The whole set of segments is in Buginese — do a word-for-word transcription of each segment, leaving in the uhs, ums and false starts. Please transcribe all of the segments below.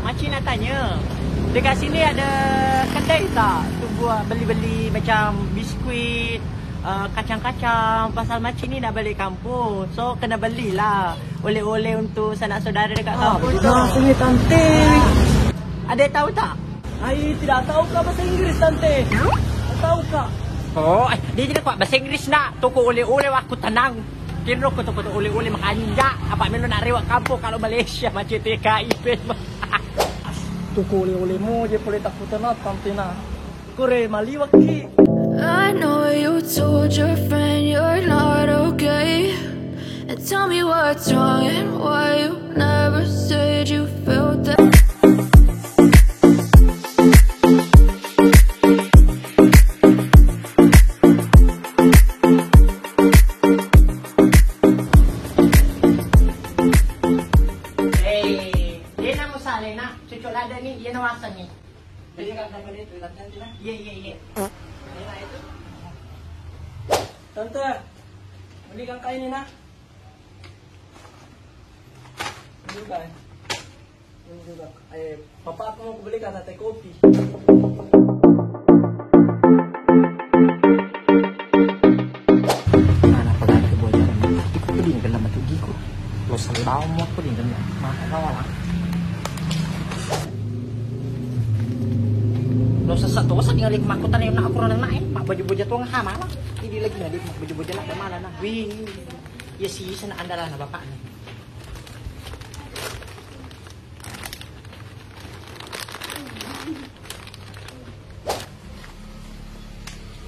Macina tanya, dekat sini ada kedai tak untuk buat beli-beli macam biskuit, eh, kacang-kacang, pasal macini nak balik kampung. So, kena belilah oleh-oleh untuk sanak saudara dekat kampung tu. Nah, sini, Tante. Ada tahu tak? Ai, tidak tahu kah bahasa Inggris, Tante? Tahu kah? Oh, eh, dia tidak kuat bahasa Inggris nak. Toko oleh-oleh wakku tenang. Kira ko toko oleh-oleh makanja. Apa melo nak rewak kampung kalau Malaysia macet T K I P. Toko oleh-oleh mo je pole takku tenang, Tante na. Kore maliwakki. I know you told your friend you're not okay. And tell me what's wrong and why you never said you felt that. Eh, dia nama Saleh, nak. Cocok lada ni, dia nawasang ni. Jadi, Kak, dapat itu, latihan tu, nah. Iya, iya, iya. Tante, belikan kain ini, nah. Ini juga, eh. Ini juga. Eh, papa, aku mau beli kata teh kopi. Mana pegang ke boy? Tapi kok pedih dalam batu giku. Lo sali bawang mau pedih dalam mata kawalan. Lo sesak tuh, usah tinggal di kemakutan yang nak aku renang naik. Mak baju-baju tuh nggak mana? Ini lagi nggak di mak baju-baju nak mana, nah? Wih, ya sih, sana andalan bapak nih.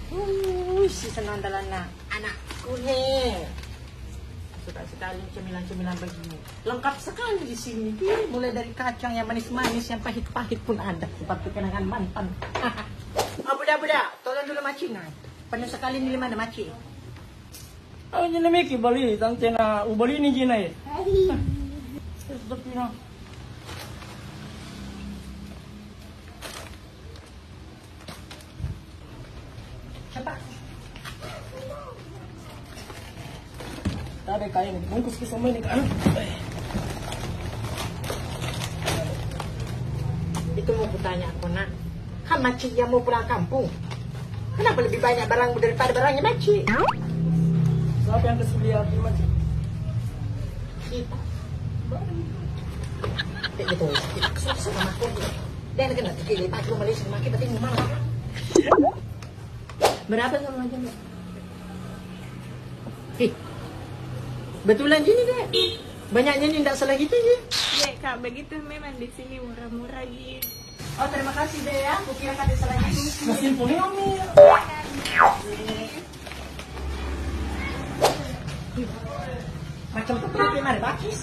Uh, si senang dalanna anakku he. Suka sekali cemilan-cemilan begini. Lengkap sekali di sini. Ih, mulai dari kacang yang manis-manis, yang pahit-pahit pun ada. Seperti kenangan mantan. Ah, budak-budak, tolong dulu macina. Penuh sekali ini lima ada maci. Aja na miki bali, Tante na ubalini jina e. Sedepina. Tabe kain, bungkus ke semua ini kan. Itu mau kutanya aku, Nak. Kan Maci yang mau pulang kampung. Kenapa lebih banyak barangmu daripada barangnya Maci? Siapa yang kasih beli aku, Maci? Kita. Kayak gitu. Susah sama aku. Dia kena tiga lipat lu Malaysia, makin penting mana? Berapa sama macam? Ih, betulan gini deh. Banyaknya ini ndak salah gitu ya. Ya, Kak, begitu memang di sini murah-murah gitu. Oh, terima kasih deh ya. Kukira kata salah gitu. Masih punya Umi. Macam tu mari bakis.